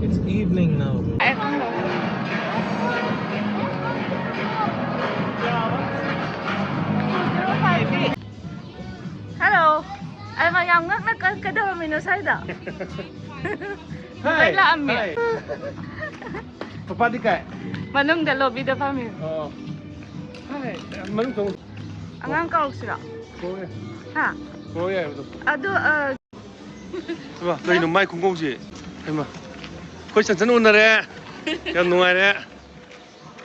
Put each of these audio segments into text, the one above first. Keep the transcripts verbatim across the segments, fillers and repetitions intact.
It's evening now. Hello. ꯑꯩꯃ ꯌꯥꯝ ꯉꯛꯅ ꯀ- ꯀꯩꯗꯧꯔꯝꯃꯤꯅꯣ ꯁ꯭ꯋꯥꯏꯗ? Hi. ꯂꯥꯛꯑꯝꯃꯤ꯫ Hi. ꯄꯄꯥꯗꯤ ꯀꯥꯏ? ꯃꯅꯨꯡꯗ ꯂꯣꯕꯤꯗ ꯐꯝꯃꯤ꯫ ꯑꯣ꯫ Hi. ꯃꯅꯨꯡ ꯆꯪꯉꯨ꯫ ꯑꯉꯥꯡ ꯀꯧꯔꯛꯁꯤꯔꯣ? ꯀꯧꯔꯛꯑꯦ꯫ ꯍꯥ? ꯀꯧꯔꯛꯑꯦ ꯍꯥꯏꯕꯗꯣ꯫ ꯑꯗꯨ ꯑ, ꯍꯩꯃꯥ, ꯀꯩꯅꯣ ꯃꯥꯏ ꯈꯣꯡꯒꯧꯁꯦ? ꯍꯩꯃꯥ꯫ ꯑꯩꯈꯣꯏ ꯆꯟꯆꯟ ꯎꯅꯔꯦ꯫ ꯌꯥꯝ ꯅꯨꯡꯉꯥꯏꯔꯦ꯫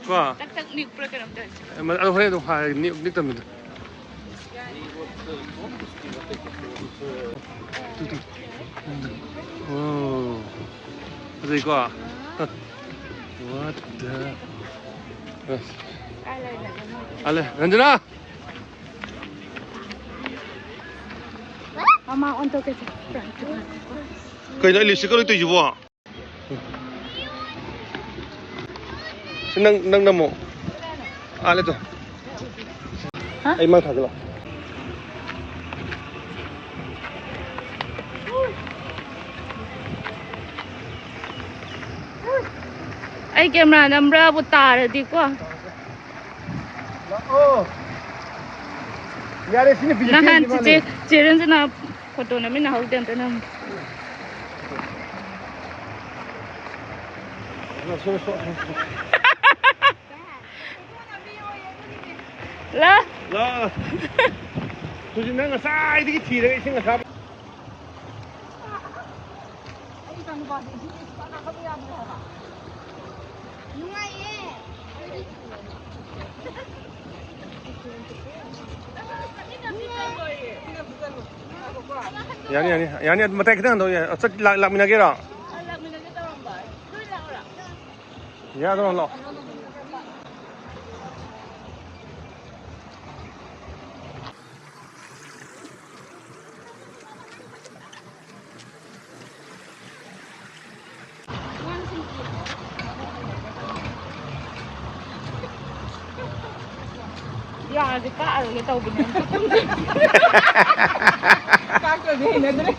ꯀꯣ? ꯇꯛ ꯇꯛ ꯅꯤꯛꯄ꯭ꯔꯥ ꯀꯩꯅꯣꯝ ꯇꯧꯋꯦ꯫ ꯑꯦ, ꯃ-, ꯑꯗꯣ ꯍꯣꯔꯦꯟ ꯑꯗꯨꯝ ꯍꯥꯏꯔꯒꯦ, ꯅꯤꯛ-, ꯅꯤꯛꯇꯕꯅꯤꯗ꯫ Two, two. ꯑꯣ꯫ ꯐꯖꯩꯀꯣ? What the? ꯑꯁ꯫ ꯑꯂꯦ, ꯔꯟꯖꯅꯥ! ꯃꯃꯥ ꯑꯣꯟꯊꯣꯛꯀꯦꯁꯦ꯫ ꯀꯩꯅꯣ ꯑꯩ ꯂꯤꯞꯁꯇꯤꯛꯀ ꯂꯣꯏ ꯇꯧꯏꯁꯤꯕꯣ? ꯁꯤ ꯅꯪ, ꯅꯪ ꯅꯝꯃꯣ꯫ ꯑꯥ, ꯂꯦꯞꯇꯣ꯫ ꯍꯥ? ꯑꯩ ꯃꯥꯡ ꯊꯥꯒꯠꯂꯣ꯫ ꯑꯩ ꯀꯦꯃꯦꯔꯥ ꯅꯝꯕ꯭ꯔꯥꯕꯨ ꯇꯥꯔꯗꯤꯀꯣ꯫ ꯂꯥꯛꯑꯣ꯫ ꯌꯥꯔꯦ, ꯁꯤꯅ ꯅꯍꯥꯟ ꯚꯤꯖꯤꯇꯦꯔꯤꯌꯟꯒꯤ ꯆꯤꯆꯦ, ꯃꯥꯜꯂꯦ꯫ ꯆꯦ ꯔꯟꯖꯅꯥ ꯐꯣꯇꯣ ꯅꯝꯃꯤꯟꯅꯍꯧꯗꯦ, ꯑꯝꯇ ꯅꯝ꯫ ꯂꯥ꯫ ꯂꯥ꯫ ꯍꯧꯖꯤꯛ ꯅꯪ ꯉꯁꯥꯏꯗꯒꯤ ꯊꯤꯔꯒ ꯏꯁꯤꯡ ꯑꯁꯥꯕ꯫ ꯑꯩ ꯏꯆꯥꯅꯨꯄꯥꯁꯦ ꯏꯁꯤꯡꯁꯦ ꯁꯨꯡꯀꯥ ꯀꯥꯈꯠꯂꯨ ꯌꯥꯗ꯭ꯔꯦ ꯍꯥꯏꯕ꯫ ꯅꯨꯡꯉꯥꯏꯌꯦ꯫ ꯌꯥꯅꯤ, ꯌꯥꯅꯤ, ꯌꯥꯅꯤ, ꯑꯗꯨ ꯃꯇꯥꯏ ꯈꯤꯇꯪ ꯍꯟꯗꯣꯛ ꯌꯥꯏ꯫ ꯑ, ꯆꯠ-, ꯂꯥꯛ-, ꯂꯥꯛꯃꯤꯟꯅꯒꯦꯔꯣ? ꯌꯥꯗ꯭ꯔꯣ, ꯂꯥꯛꯑꯣ꯫ ꯌꯥꯔꯗꯤ ꯀꯛꯑꯔꯣꯏꯒꯦ ꯇꯧꯕꯅꯦ꯫ ꯀꯛꯇ꯭ꯔꯗꯤ ꯍꯩꯅꯗ꯭ꯔꯦ꯫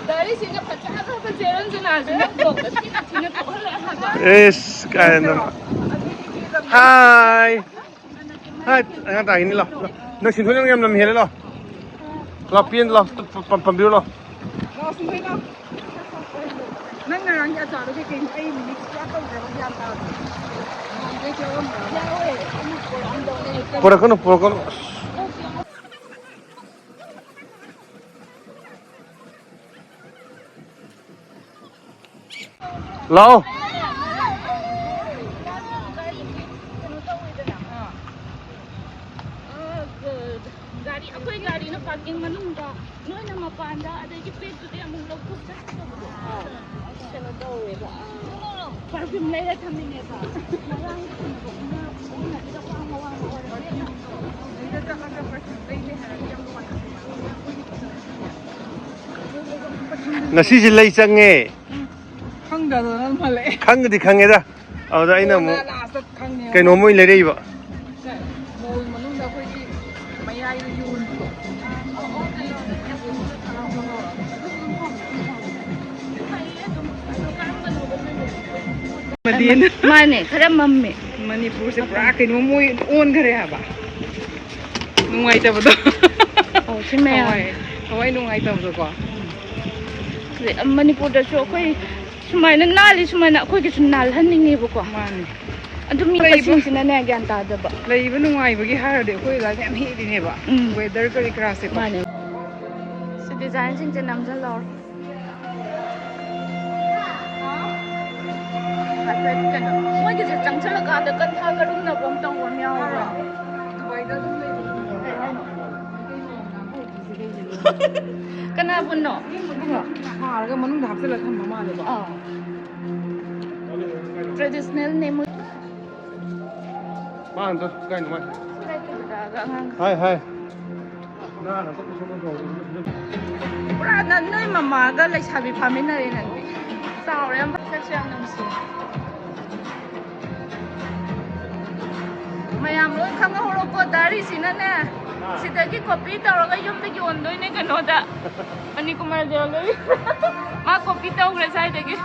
ꯒꯥꯔꯤꯁꯤꯅ ꯐꯖꯈ꯭ꯔꯕ ꯆꯦꯔꯟꯁꯤꯅ ꯍꯧꯖꯤꯛ ꯅꯪ ꯕ꯭ꯂꯣꯛꯇ ꯊꯤꯅ ꯊꯤꯅ ꯊꯣꯛꯍꯜꯂꯦ ꯍꯥꯏꯕ꯫ ꯏꯁ, ꯀꯥꯏꯅ꯫ ꯍꯥꯏ꯫ ꯍꯥꯏ, ꯑꯉꯥꯡ ꯇꯥꯈꯤꯅꯤ, ꯂꯥꯎ꯫ ꯅꯪ ꯁꯤꯟꯊꯣꯏ ꯅꯪ ꯌꯥꯝ ꯂꯝ ꯍꯦꯜꯂꯦ, ꯂꯥꯎ꯫ ꯂꯥꯎ, ꯄꯦꯟ, ꯂꯥꯎ꯫ ꯄꯝ-, ꯄꯝꯕꯤꯔꯣ, ꯂꯥꯎ꯫ ꯂꯥꯎ, ꯁꯤꯟꯊꯣꯏ, ꯂꯥꯎ꯫ ꯅꯪ ꯉꯔꯥꯡꯒꯤ ꯑꯆꯥꯔꯗꯣ ꯀꯩꯀꯩꯅꯣ? ꯑꯩ ꯃꯤꯛꯁ ꯄꯨꯔꯥ ꯇꯧꯗ꯭ꯔꯕ ꯒ꯭ꯌꯥꯟ ꯇꯥꯗ꯭ꯔꯦ꯫ ꯅꯍꯥꯟꯈꯩ ꯌꯥꯎꯔꯝꯗ꯭ꯔꯕ? ꯌꯥꯎꯋꯦ꯫ ꯑꯩꯅ ꯄꯨꯔꯛꯑꯝꯗꯧꯅꯦ꯫ ꯄꯨꯔꯛꯀꯅꯨ, ꯄꯨꯔꯛꯀꯅꯨ꯫ ꯂꯥꯛꯑꯣ꯫ ꯒꯥꯔꯤ, ꯑꯩꯈꯣꯏ ꯒꯥꯔꯤꯅ ꯄꯥꯔꯀꯤꯡ ꯃꯅꯨꯡꯗ, ꯅꯣꯏꯅ ꯃꯄꯥꯟꯗ, ꯑꯗꯒꯤ ꯕꯦꯒꯇꯨꯗꯤ ꯑꯃꯨꯛ ꯂꯧꯊꯣꯛ ꯆꯠꯀꯗꯕꯗꯣ꯫ ꯀꯩꯅꯣ ꯇꯧꯋꯦꯕ, ꯄꯔꯐ꯭ꯌꯨꯝ ꯂꯩꯔ ꯊꯝꯃꯤꯅꯦꯕ꯫ ꯉꯁꯤꯁꯦ ꯂꯩ ꯆꯪꯉꯦ꯫ ꯈꯪꯗꯗꯅ ꯑꯗꯨꯝ ꯍꯜꯂꯛꯑꯦ꯫ ꯈꯪꯒꯗꯤ ꯈꯪꯉꯦꯗ꯫ ꯑꯗꯨꯗ ꯑꯩꯅ ꯑꯃꯨꯛ ꯂꯥꯁꯇ ꯈꯪꯉꯦ꯫ ꯀꯩꯅꯣꯝ ꯑꯣꯏꯅ ꯂꯩꯔꯛꯏꯕ꯫ ꯃꯣꯜ ꯃꯅꯨꯡꯗ ꯑꯩꯈꯣꯏꯒꯤ ꯃꯌꯥꯏꯗ ꯌꯣꯟꯕꯗꯣ꯫ ꯃꯥꯅꯦ, ꯈꯔ ꯃꯝꯃꯦ꯫ ꯃꯅꯤꯄꯨꯔꯁꯦ ꯄꯨꯔꯥ ꯀꯩꯅꯣꯝ ꯑꯣꯏ-, ꯑꯣꯟꯈꯔꯦ ꯍꯥꯏꯕ꯫ ꯅꯨꯡꯉꯥꯏꯇꯕꯗꯣ꯫ ꯑꯧ, ꯁꯤ ꯃꯌꯥꯝ꯫ ꯊꯋꯥꯏ, ꯊꯋꯥꯏ ꯅꯨꯡꯉꯥꯏꯇꯕꯗꯣꯀꯣ꯫ ꯃꯅꯤꯄꯨꯔꯗꯁꯨ ꯑꯩꯈꯣꯏ ꯁꯨꯃꯥꯏꯅ ꯅꯥꯜꯂꯤ, ꯁꯨꯃꯥꯏꯅ ꯑꯩꯈꯣꯏꯒꯤꯁꯨ ꯅꯥꯜꯍꯟꯅꯤꯡꯉꯦꯕꯀꯣ꯫ ꯃꯥꯅꯤ꯫ ꯑꯗꯨ ꯃꯤ ꯂꯩꯕ, ꯃꯁꯤꯡꯁꯤꯅꯅꯦ ꯒ꯭ꯌꯥꯟ ꯇꯥꯗꯕ꯫ ꯂꯩꯕ ꯅꯨꯡꯉꯥꯏꯕꯒꯤ ꯍꯥꯏꯔꯗꯤ ꯑꯩꯈꯣꯏ ꯑꯗꯨꯋꯥꯏꯗ ꯌꯥꯝ ꯍꯦꯜꯂꯤꯅꯦꯕ꯫ ꯎꯝ꯫ Weather ꯀꯔꯤ ꯀꯔꯥꯁꯦꯀꯣ꯫ ꯃꯥꯅꯦ꯫ ꯁꯤ ꯗꯤꯖꯥꯏꯟꯁꯤꯡꯁꯦ ꯅꯝꯁꯤꯜꯍꯧꯔꯣ꯫ ꯍꯥꯏꯐꯦꯠ ꯀꯩꯅꯣ, ꯃꯣꯏꯒꯤꯁꯦ ꯆꯪꯁꯤꯜꯂꯀꯥꯟꯗ ꯀꯟꯊꯥ ꯀꯔꯨꯝꯅꯕ ꯑꯃ ꯇꯧꯕ ꯑꯃ ꯌꯥꯎꯕ꯭ꯔꯥ? ꯗꯨꯕꯥꯏꯗ ꯑꯗꯨꯝ ꯂꯩꯕ꯫ ꯀꯅꯥꯕꯨꯅꯣ? ꯁꯥꯔꯒ ꯃꯅꯨꯡꯗ ꯍꯥꯞꯆꯤꯜꯂ ꯊꯝꯕ ꯃꯥꯜꯂꯦꯀꯣ꯫ ꯑꯥ꯫ Traditional ꯅꯦ ꯃꯣꯏ꯫ ꯃꯥ ꯑꯝꯇ ꯀꯥꯏꯅꯣ ꯃꯥ? ꯂꯥꯛꯑꯒ ꯑꯉꯥꯡ꯫ ꯍꯥꯏ, ꯍꯥꯏ꯫ ꯄꯨꯔꯥ ꯅꯪ, ꯅꯣꯏ ꯃꯃꯥꯒ ꯂꯩꯁꯥꯕꯤ ꯐꯥꯃꯤꯟꯅꯔꯦ ꯅꯪꯗꯤ꯫ ꯆꯥꯎꯔꯦ ꯌꯥꯝ, ꯁꯛꯁꯨ ꯌꯥꯝ ꯅꯨꯡꯁꯤ꯫ ꯃꯌꯥꯝ ꯂꯣꯏ ꯈꯪꯍꯧꯔꯣꯀꯣ, ꯗꯥꯔꯤꯁꯤꯅꯅꯦ꯫ ꯁꯤꯗꯒꯤ ꯀꯣꯄꯤ ꯇꯧꯔꯒ ꯌꯨꯝꯗ ꯌꯣꯟꯗꯣꯏꯅꯦ ꯀꯩꯅꯣꯗ꯫ ꯃꯅꯤꯀꯨꯃꯥꯔ ꯖꯨꯋꯦꯂꯔꯤ꯫ ꯃꯥ ꯀꯣꯄꯤ ꯇꯧꯈ꯭ꯔꯦ ꯁ꯭ꯋꯥꯏꯗꯒꯤ꯫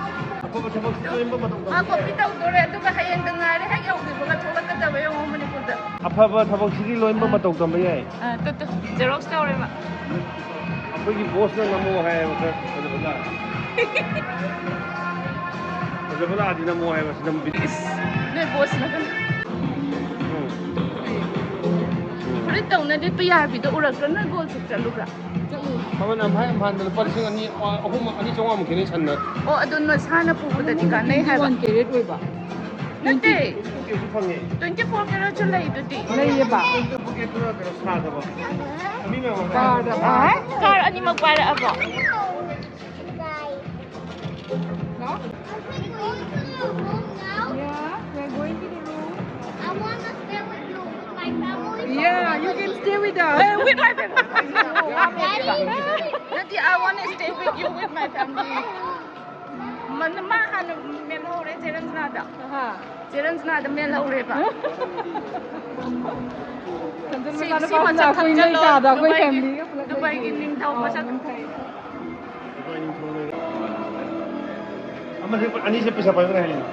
ꯑꯐꯕ ꯊꯕꯛꯁꯤ ꯂꯣꯏꯅꯃꯛ ꯃꯇꯧ ꯃꯥ ꯇꯝꯕ ꯀꯣꯄꯤ ꯌꯥꯏ꯫ ꯇꯧꯗꯣꯔꯦ, ꯑꯗꯨꯒ ꯍꯌꯦꯡꯗ ꯉꯥꯏꯔꯦ, ꯍꯦꯛ ꯌꯧꯈꯤꯕꯒ ꯊꯣꯛꯂꯛꯀꯗꯕ ꯌꯦꯡꯉꯣ ꯃꯅꯤꯄꯨꯔꯗ꯫ ꯑꯐꯕ ꯊꯕꯛꯁꯤꯗꯤ ꯂꯣꯏꯅꯃꯛ ꯃꯇꯧ ꯇꯝꯕ ꯌꯥꯏ꯫ ꯑꯥ, ꯇꯨ, ꯇꯨ, ꯖꯦꯔꯣꯛꯁ ꯇꯧꯔꯦ ꯃꯥ꯫ ꯑꯩꯈꯣꯏꯒꯤ ꯕꯣꯁꯅ ꯅꯝꯃꯣ ꯍꯥꯏꯌꯦꯕ ꯈꯔ ꯐꯖꯕ ꯂꯥꯛꯑꯗꯤ꯫ ꯐꯖꯕ ꯂꯥꯛꯑꯗꯤ ꯅꯝꯃꯣ ꯍꯥꯏꯕ ꯁꯤ ꯅꯝꯕꯤ꯫ ꯏꯁ, ꯅꯣꯏ ꯕꯣꯁꯅ ꯀꯩꯅꯣ꯫ ꯎꯝ꯫ ꯎꯝ꯫ ꯐꯨꯔꯤꯠ ꯇꯧꯅ ꯂꯤꯠꯄ ꯌꯥꯕꯤꯗꯣ ꯎꯔꯛꯇ꯭ꯔꯣ? ꯅꯣꯏ ꯒꯣꯜ ꯆꯠꯂꯨꯕ꯭ꯔꯥ? ꯆꯠꯂꯨ꯫ ꯃꯃꯜ ꯌꯥꯝ ꯍꯥꯏ, ꯌꯥꯝ ꯍꯥꯟꯗ ꯂꯨꯄꯥ ꯂꯤꯁꯤꯡ ꯑꯅꯤ, ꯑꯍꯨꯝ, ꯑꯅꯤ ꯆꯥꯝꯃꯉꯥꯃꯨꯛ ꯈꯦꯠꯅꯩ ꯁꯟꯅ꯫ ꯑꯣ, ꯑꯗꯨ ꯅꯁꯥꯅ ꯄꯨꯕꯗꯗꯤ ꯀꯥꯟꯅꯩ ꯍꯥꯏꯕ꯫ ꯋꯥꯟ ꯀꯦꯔꯦꯠ ꯑꯣꯏꯕ꯫ ꯅꯠꯇꯦ꯫ ꯇ꯭ꯋꯦꯟꯇꯤ ꯐꯣꯔ ꯀꯦꯔꯦꯠꯁꯨ ꯐꯪꯉꯦ꯫ ꯇ꯭ꯋꯦꯟꯇꯤ ꯐꯣꯔ ꯀꯦꯔꯦꯠꯁꯨ ꯂꯩꯗꯨꯗꯤ꯫ ꯂꯩꯌꯦꯕ꯫ ꯇ꯭ꯋꯦꯟꯇꯤ ꯐꯣꯔ ꯀꯦꯔꯦꯠꯇꯨꯅ ꯀꯩꯅꯣ ꯁꯥꯗꯕ꯫ ꯃꯤ ꯃꯌꯥꯝ ꯀꯥꯔꯗ꯫ ꯑ, ꯀꯥꯔ ꯑꯅꯤꯃꯛ ꯄꯥꯏꯔꯛꯑꯕꯣ? No? Yeah, we're going to the room. I wanna stay with you, with my family. Yeah, you can stay with us. Eh, with my family. Daddy. Daddy, I wanna stay with you, with my family. ꯃꯥ, ꯃꯥ ꯍꯥꯟꯅ ꯃꯦꯜꯍꯧꯔꯦ ꯆꯦ ꯔꯟꯖꯅꯥꯗ꯫ ꯑꯍꯥ꯫ ꯆꯦ ꯔꯟꯖꯅꯥꯗ ꯃꯦꯜꯍꯧꯔꯦꯕ꯫ ꯁꯤ, ꯁꯤ ꯃꯆꯥ ꯃꯆꯥꯅꯨꯄꯥꯁꯤꯅ ꯑꯩꯈꯣꯏ ꯊꯝꯖꯜꯂꯣ꯫ ꯅꯣꯏ ꯀꯥꯗ ꯑꯩꯈꯣꯏ ꯗꯨꯕꯥꯏꯒꯤ, ꯐꯦꯃꯤꯂꯤꯒ ꯄꯨꯂꯞ ꯗꯨꯕꯥꯏꯒꯤ ꯂꯩꯕ꯫ ꯅꯤꯡꯊꯧ ꯑꯥ, ꯃꯁꯛ꯫ ꯅꯤꯡꯊꯧ꯫ ꯑꯃꯁꯦ, ꯑꯅꯤꯁꯦ ꯄꯩꯁꯥ ꯄꯥꯏꯕ ꯉꯥꯏꯔꯤꯅꯦ꯫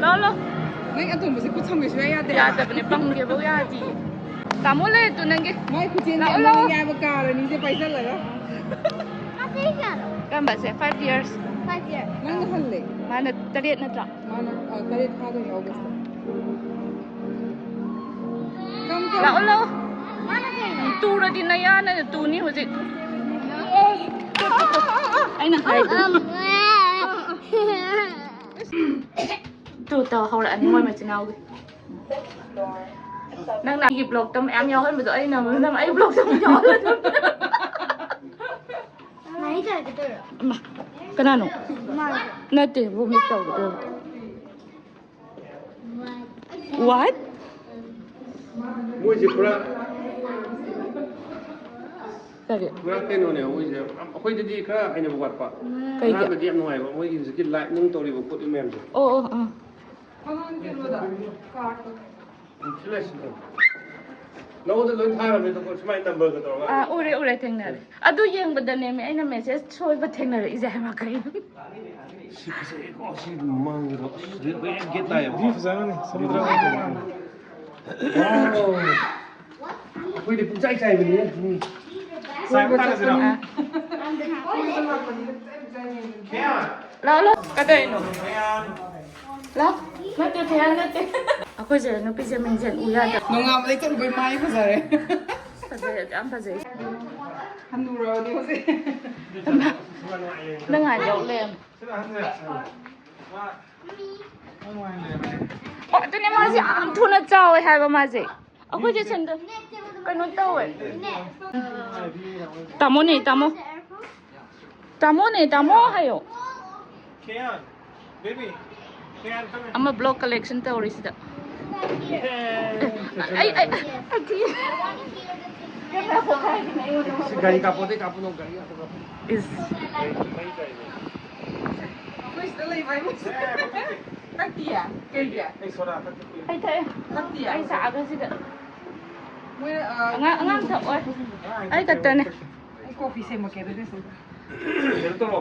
ꯂꯥꯎ, ꯂꯥꯎ꯫ ꯅꯪ ꯑꯇꯣꯝꯕꯁꯦ ꯈꯨꯠ ꯁꯝꯒꯦ ꯁꯨꯡꯌꯥ ꯌꯥꯗꯦ꯫ ꯌꯥꯗꯕꯅꯦ, ꯄꯪꯒꯦꯕꯧ ꯌꯥꯗꯤꯌꯦ꯫ ꯇꯥꯃꯣ ꯂꯩꯔꯦ ꯇꯨ ꯅꯪꯒꯤ꯫ ꯃꯥꯏ ꯈꯨꯠꯆꯦꯟ ꯂꯥꯛꯑꯣ, ꯂꯥꯛꯑꯣ꯫ ꯌꯥꯕ ꯀꯥꯔ ꯑꯅꯤꯁꯦ ꯄꯥꯏꯁꯜꯂꯒ꯫ ꯀꯔꯝꯕꯁꯦ? Five years꯫ Five years꯫ ꯅꯪꯅ ꯍꯜꯂꯦ꯫ ꯃꯥꯅ ꯇꯔꯦꯠ ꯅꯠꯇ꯭ꯔꯣ? ꯃꯥꯅ, ꯑ, ꯇꯔꯦꯠ ꯐꯥꯗꯣꯏꯅꯦ August꯫ ꯂꯥꯛꯑꯣ, ꯂꯥꯛꯑꯣ꯫ ꯇꯨꯔꯗꯤ ꯅꯌꯥꯅ ꯇꯨꯅꯤ ꯍꯧꯖꯤꯛ꯫ ꯑꯩꯅ ꯍꯥꯏꯗꯣ꯫ ꯇꯨ ꯇꯧ ꯍꯧꯔꯛꯑꯅꯤ ꯃꯣꯏ ꯃꯆꯤꯟ ꯃꯅꯥꯎꯒꯤ꯫ ꯅꯪꯅ ꯑꯩꯒꯤ vlogꯇ ꯃꯌꯥꯝ ꯌꯥꯎꯍꯟꯕꯗꯣ ꯑꯩꯅ ꯑꯃꯨꯛ ꯅꯪ ꯑꯩ vlogꯇ ꯑꯃꯨꯛ ꯌꯥꯎꯍꯜꯂꯗꯣꯏꯅꯦ꯫ ꯃꯥꯏ ꯇꯥꯒꯦ ꯇꯧꯔꯣ꯫ ꯏꯃꯥ, ꯀꯅꯥꯅꯣ? ꯃꯥꯅꯦ꯫ ꯅꯠꯇꯦ, vomit ꯇꯧꯒꯦ ꯇꯧꯔꯣ꯫ What? ꯃꯣꯏꯁꯦ ꯄꯨꯔꯥ ꯀꯔꯤ? ꯄꯨꯔꯥ ꯀꯩꯅꯣꯅꯦ ꯃꯣꯏꯁꯦ, ꯑꯩꯈꯣꯏꯗꯗꯤ ꯈꯔ ꯍꯩꯅꯕ ꯋꯥꯠꯄ꯫ ꯀꯩꯒꯤ? ꯑꯍꯥꯟꯕꯗꯤ ꯌꯥꯝ ꯅꯨꯡꯉꯥꯏꯕ, ꯃꯣꯏꯒꯤ ꯍꯧꯖꯤꯛꯀꯤ ꯂꯥꯏꯠꯅꯤꯡ ꯇꯧꯔꯤꯕ ꯈꯣꯠꯂꯤꯕ ꯃꯌꯥꯝꯁꯦ꯫ ꯑꯣ ꯑꯣ ꯑꯥ꯫ ꯃꯃꯥꯡ ꯀꯩꯅꯣꯗ ꯀꯥꯔꯠꯇꯣ꯫ ꯁꯤ ꯂꯩꯁꯤꯅꯦ꯫ ꯅꯉꯣꯟꯗ ꯂꯣꯏ ꯊꯥꯔꯕꯅꯦ, ꯑꯗꯨꯒ ꯁꯨꯃꯥꯏꯅ ꯅꯝꯕꯔꯒ ꯇꯧꯔꯒ꯫ ꯑꯥ, ꯎꯔꯦ ꯎꯔꯦ, ꯊꯦꯡꯅꯔꯦ꯫ ꯑꯗꯨ ꯌꯦꯡꯕꯗꯅꯦꯃꯤ ꯑꯩꯅ ꯃꯦꯁꯦꯖ ꯁꯣꯏꯕ ꯊꯦꯡꯅꯔꯛꯏꯁꯦ꯫ ꯍꯥꯏꯃ, ꯀꯩꯅꯣ? ꯁꯤ ꯐꯖꯩꯀꯣ, ꯁꯤ ꯃꯪꯒꯤꯗꯣ꯫ ꯑꯁ, ꯔꯦꯠ ꯔꯦꯠ ꯒꯦꯠ ꯇꯥꯏꯌꯦꯕ꯫ ꯐꯖꯔꯅꯤ ꯁꯃꯨꯗ꯭ꯔ꯫ ꯋꯥꯎ꯫ ꯑꯩꯈꯣꯏꯗꯤ ꯄꯨꯡꯆꯥꯏ ꯆꯥꯏꯕꯅꯦ꯫ ꯎꯝ꯫ ꯆꯥꯏꯕ ꯇꯥꯔꯁꯤꯔꯣ? ꯑꯥ꯫ ꯂꯥꯛꯑꯣ, ꯂꯥꯛꯑꯣ꯫ ꯀꯗꯥꯏꯅꯣ? ꯂꯥꯛꯑꯣ꯫ ꯅꯠꯇꯦ, ꯊꯦꯍꯥꯟ ꯅꯠꯇꯦ꯫ ꯑꯩꯈꯣꯏꯁꯦ ꯅꯨꯄꯤꯁꯦ ꯃꯤꯡꯁꯦꯜ ꯎ ꯌꯥꯗꯕ꯫ ꯅꯣꯡꯉꯥꯟꯕꯗꯩ ꯆꯠꯂꯨꯕꯩ ꯃꯥꯏ ꯐꯖꯔꯦ꯫ ꯐꯖꯩ, ꯌꯥꯝ ꯐꯖꯩ꯫ ꯍꯟꯅꯨꯔꯕꯅꯦ ꯍꯧꯖꯤꯛ꯫ ꯅꯪ ꯍꯥꯟ ꯌꯧ ꯂꯩꯔꯝꯃꯦ꯫ ꯑꯣ, ꯑꯗꯨꯅꯦ ꯃꯥꯁꯦ ꯌꯥꯝ ꯊꯨꯅ ꯆꯥꯎꯋꯦ ꯍꯥꯏꯕ ꯃꯥꯁꯦ꯫ ꯑꯩꯈꯣꯏꯁꯦ ꯁꯦꯟꯗ ꯀꯩꯅꯣ ꯇꯧꯋꯦ꯫ ꯇꯥꯃꯣꯅꯦ, ꯇꯥꯃꯣ꯫ ꯇꯥꯃꯣꯅꯦ, ꯇꯥꯃꯣ ꯍꯥꯏꯌꯣ꯫ Keon, baby, Keon, come here. ꯑꯃ ꯕ꯭ꯂꯣꯛ ꯀꯂꯦꯛꯁꯟ ꯇꯧꯔꯤꯁꯤꯗ꯫ ꯑꯩ, ꯑꯩ, ꯑꯩ ꯊꯤ꯫ ꯁꯤ ꯒꯥꯔꯤ ꯀꯥꯞꯄꯣ, ꯑꯇꯩ ꯀꯥꯞꯄꯨꯅꯣ, ꯒꯥꯔꯤ ꯀꯥꯞꯄꯣ, ꯀꯥꯞꯄꯣ꯫ ꯏꯁ꯫ ꯑꯩꯈꯣꯏ ꯁꯤꯗ ꯂꯩꯕ ꯍꯥꯏꯕ꯫ ꯊꯛꯇꯤꯌꯦ? ꯀꯩꯒꯤ? ꯑꯩ ꯁꯣꯗꯥ ꯊꯛꯇꯦ꯫ ꯑꯩ ꯊꯛꯑꯦ꯫ ꯊꯛꯇꯤꯌꯦ? ꯑꯩ ꯁꯥꯕꯁꯤꯗ꯫ ꯃꯣꯏ, ꯑ, ꯑꯉꯥꯡ, ꯑꯉꯥꯡ ꯊꯛꯑꯣꯏ꯫ ꯑꯩ ꯈꯛꯇꯅꯦ꯫ ꯑꯩ ꯀꯣꯐꯤ ꯁꯦꯝꯃꯛꯀꯦ ꯑꯗꯨꯗꯤ ꯁꯤꯗ꯫ ꯀꯩꯅꯣ ꯇꯧꯔꯣ꯫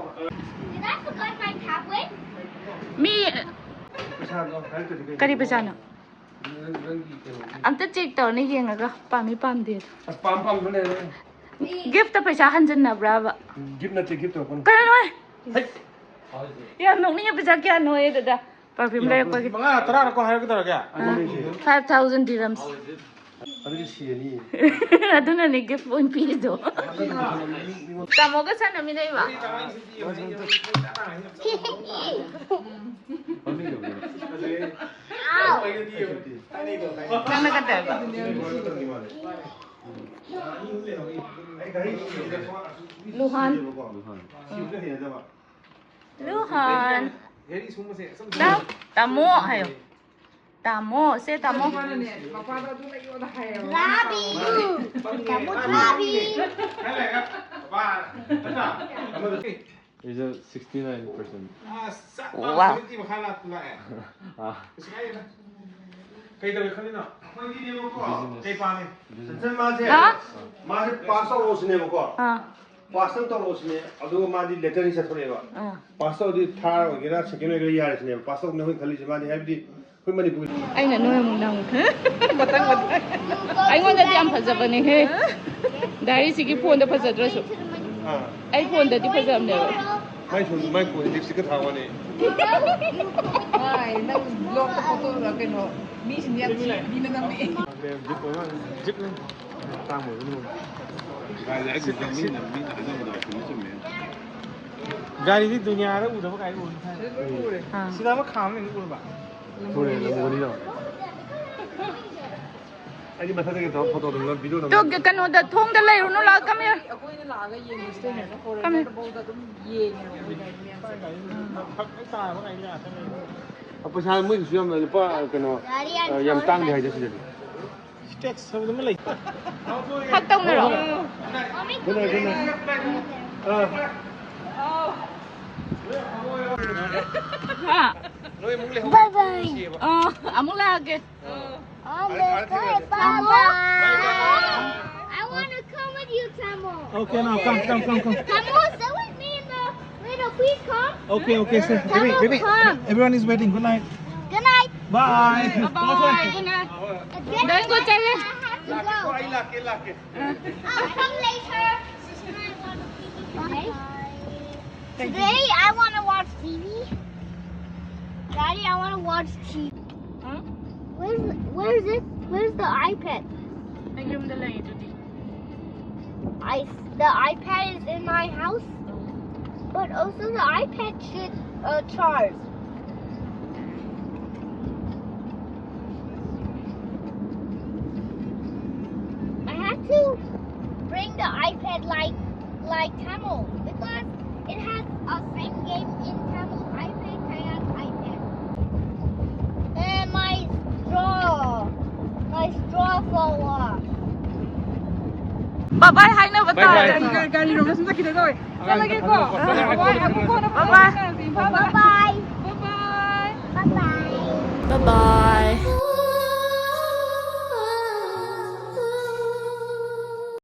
ꯃꯤ ꯄꯩꯁꯥꯗꯣ ꯍꯥꯏꯔꯛꯇ꯭ꯔꯗꯤ ꯀꯩ? ꯀꯔꯤ ꯄꯩꯁꯥꯅꯣ? ꯅꯪ, ꯅꯪꯒꯤ ꯀꯩꯅꯣꯒꯤ꯫ ꯑꯝꯇ ꯆꯦꯛ ꯇꯧꯔꯅꯤ ꯌꯦꯡꯉꯒ ꯄꯥꯝꯃꯤ ꯄꯥꯝꯗꯦ꯫ ꯑꯁ, ꯄꯥꯝ ꯄꯥꯝꯗ ꯂꯩꯔꯦ꯫ ꯒꯤꯐꯇ ꯄꯩꯁꯥ ꯍꯟꯖꯤꯟꯅꯕ꯭ꯔꯕ? ꯒꯤꯐ ꯅꯠꯇꯦ, ꯒꯤꯐ ꯇꯧꯔꯛꯄꯅꯤ꯫ ꯀꯩꯅꯣ? ꯌꯥꯝ ꯅꯣꯛꯅꯤꯡꯉꯦ, ꯄꯩꯁꯥ ꯀꯌꯥꯅꯣ ꯑꯗꯨꯗ ꯄꯔꯐ꯭ꯌꯨꯝ ꯂꯩꯔꯛꯄꯒꯤ꯫ ꯃꯉꯥ ꯇꯔꯥꯔꯀꯣ ꯍꯥꯏꯔꯛꯀꯗꯧꯔꯒꯦ? ꯑꯗꯨꯅꯦ꯫ Five thousand dirhams꯫ ꯑꯗꯨꯗꯤ ꯁꯤꯔꯅꯤ꯫ ꯑꯗꯨꯅꯅꯦ ꯒꯤꯐ ꯑꯣꯏꯅ ꯄꯤꯔꯤꯗꯣ꯫ ꯇꯥꯃꯣꯒ ꯁꯥꯟꯅꯃꯤꯟꯅꯩꯕ꯫ ꯅꯪꯅ ꯀꯗꯧꯔꯕ? ꯂꯨꯍꯥꯟ꯫ ꯂꯨꯍꯥꯟ꯫ ꯇꯥ-, ꯇꯥꯃꯣ ꯍꯥꯏꯌꯣ꯫ ꯇꯥꯃꯣ, ꯁꯦ ꯇꯥꯃꯣ꯫ ꯃꯥꯅꯅꯦ ꯃꯄꯥꯗꯣ ꯑꯗꯨ ꯂꯩꯌꯣꯅ ꯍꯥꯏꯌꯦꯕ꯫ ꯂꯥꯕꯤ꯫ ꯇꯥꯃꯣ ꯂꯥꯕꯤ꯫ It's a sixty-nine percent. Wow. ꯑꯥ, ꯀꯩ ꯇꯧꯒꯦ ꯈꯜꯂꯤꯅꯣ? ꯑꯩꯈꯣꯏꯒꯤꯅꯦꯕꯀꯣ꯫ Business. ꯀꯩ ꯄꯥꯝꯃꯤ? Business. ꯆꯟꯆꯟ ꯃꯥꯁꯦ꯫ ꯍꯥ? ꯃꯥꯁꯦ ꯄꯥꯁ ꯇꯧꯔꯛꯑꯣꯁꯤꯅꯦꯕꯀꯣ꯫ ꯑꯥ, ꯄꯥꯁ ꯇꯧ ꯇꯧꯔꯛꯑꯣꯁꯤꯅꯦ꯫ ꯑꯗꯨꯒ ꯃꯥꯗꯤ ꯂꯦꯇꯔꯗꯤ ꯆꯠꯊꯣꯔꯛꯑꯦꯕ꯫ ꯑꯥ꯫ ꯄꯥꯁ ꯇꯧꯔꯗꯤ ꯊꯥꯔ ꯑꯣꯏꯒꯦꯔꯥ ꯁꯦꯀꯦꯟ ꯑꯣꯏꯒꯦꯔꯥ ꯌꯥꯔꯦꯁꯤꯅꯦꯕ꯫ ꯄꯥꯁ ꯇꯧꯕꯅꯦ ꯑꯩꯈꯣꯏꯅ ꯈꯜꯂꯤꯁꯦ꯫ ꯃꯥꯗꯤ ꯍꯥꯏꯕꯗꯤ ꯑꯩꯈꯣꯏ ꯃꯅꯤꯄꯨꯔ꯫ ꯑꯩꯅ ꯅꯣꯏ ꯑꯃꯨꯛ ꯅꯪ꯫ ꯃꯊꯪ ꯃꯊꯪ꯫ ꯑꯩꯉꯣꯟꯗꯗꯤ ꯌꯥꯝ ꯐꯖꯕꯅꯦꯍꯦ꯫ ꯗꯥꯏꯔꯤꯁꯤꯒꯤ ꯐꯣꯟꯗ ꯐꯖꯗ꯭ꯔꯁꯨ꯫ ꯑꯥ꯫ ꯑꯩ ꯐꯣꯟꯗꯗꯤ ꯐꯖꯕꯅꯦꯕ꯫ ꯃꯥꯏ ꯐꯣꯟ ꯃꯥꯏ ꯐꯣꯟ ꯂꯤꯞꯁꯇꯤꯛꯀ ꯊꯥ ꯋꯥꯅꯤ꯫ ꯍꯥꯏ, ꯅꯪ ꯕ꯭ꯂꯣꯛꯇ ꯐꯣꯇꯣ ꯀꯩꯅꯣ ꯃꯤꯁꯤꯡꯗꯤ ꯌꯥꯝ ꯊꯤꯅ ꯅꯝꯃꯛꯑꯦ꯫ ꯖꯤꯞ ꯑꯣꯏꯕ ꯖꯤꯞꯅꯤ꯫ ꯇꯥꯡꯕ ꯑꯣꯏꯕꯅꯤ꯫ ꯀꯥꯏꯗ ꯑꯩ ꯃꯤꯅ ꯃꯤꯅ ꯍꯥꯏꯅꯕꯗꯣ ꯆꯨꯝꯃꯤ ꯆꯨꯝꯃꯤ꯫ ꯒꯥꯔꯤꯗꯤ ꯗꯨꯅꯤꯌꯥꯗ ꯎꯗꯕ ꯒꯥꯔꯤ ꯑꯣꯏꯅ ꯊꯥꯏ꯫ ꯑꯥ꯫ ꯁꯤꯗ ꯑꯃ ꯈꯥꯝꯃꯤ ꯎꯔꯕ? ꯍꯣꯏ, ꯂꯝꯕꯣꯅꯤꯗꯣ꯫ ꯑꯩꯗꯤ ꯃꯊꯛꯇꯒꯤ ꯇꯧꯔ ꯐꯣꯇꯣ ꯑꯗꯨꯝ ꯚꯤꯗꯤꯑꯣ ꯑꯗꯨꯝ ꯇꯨ ꯀꯩꯅꯣꯗ ꯊꯣꯡꯗ ꯂꯩꯔꯨꯅꯨ ꯂꯥꯛ ꯀꯝ ꯍꯤꯌꯔ꯫ ꯑꯩꯈꯣꯏꯅ ꯂꯥꯛꯑꯒ ꯌꯦꯡꯕꯁꯤꯗꯅꯦ ꯀꯝ ꯐꯣꯔꯦꯟꯅꯔ ꯐꯥꯎꯗ ꯑꯗꯨꯝ ꯌꯦꯡꯉꯦꯕ ꯃꯣꯏ ꯒꯥꯔꯤ ꯃꯌꯥꯝꯁꯦ꯫ ꯐꯔꯛ ꯍꯦꯛ ꯇꯥꯕ ꯒꯥꯔꯤ ꯉꯥꯛꯇꯅꯦ꯫ ꯄꯩꯁꯥ ꯃꯣꯏꯒꯤꯁꯨ ꯌꯥꯝꯅ ꯂꯨꯄꯥ ꯀꯩꯅꯣ ꯌꯥꯝ ꯇꯥꯡꯗꯦ ꯍꯥꯏꯗ ꯁꯤꯗꯗꯤ꯫ ꯇꯦꯛꯁ ꯍꯥꯏꯕꯗꯨꯃ ꯂꯩ꯫ ꯐꯛ ꯇꯧꯅꯔꯣ꯫ ꯑꯗꯨꯅ ꯑꯗꯨꯅ ꯑꯥ꯫ ꯍꯥ? ꯅꯣꯏ ꯑꯃꯨꯛ ꯂꯩꯍꯧ Bye bye. ꯑ, ꯑꯃꯨꯛ ꯂꯥꯛꯑꯒꯦ꯫ Okay, bye bye. I want to come with you, Tamo. Okay, now come, come, come, come. Tamo, stay with me in the little, please come. Okay, okay, sir. Tamo, come. Everyone is waiting. Good night. Good night. Bye. Bye. Good night. Again, Don't go, Charlie. I have to go. ꯑꯩ ꯂꯥꯛꯀꯦ ꯂꯥꯛꯀꯦ꯫ I'll come later. Okay. Today I want to watch T V. Daddy, I want to watch T V. Huh? Where's where's it? Where's the iPad? ꯅꯪ ꯌꯨꯝꯗ ꯂꯩꯗꯨꯗꯤ꯫ I the iPad is in my house, but also the iPad should uh, charge. I have to bring the iPad like like Tamil because it has a same game in Tamil iPad, Kaya's iPad. And my ꯕꯥꯏ ꯕꯥꯏ ꯍꯥꯏꯅꯕ ꯕꯥꯏ ꯕꯥꯏ꯫ ꯇꯥꯔꯦ꯫ ꯒꯥꯔꯤ, ꯒꯥꯔꯤꯔꯣꯝꯗ ꯁꯨꯝ ꯆꯠꯈꯤꯗ ꯇꯧꯋꯦ꯫ ꯆꯠꯂꯒꯦꯀꯣ꯫ ꯕꯥꯏ ꯕꯥꯏ꯫ ꯕꯥꯏ ꯕꯥꯏ꯫ ꯕꯥꯏ ꯕꯥꯏ꯫ ꯕꯥꯏ ꯕꯥꯏ꯫ ꯕꯥꯏ ꯕꯥꯏ꯫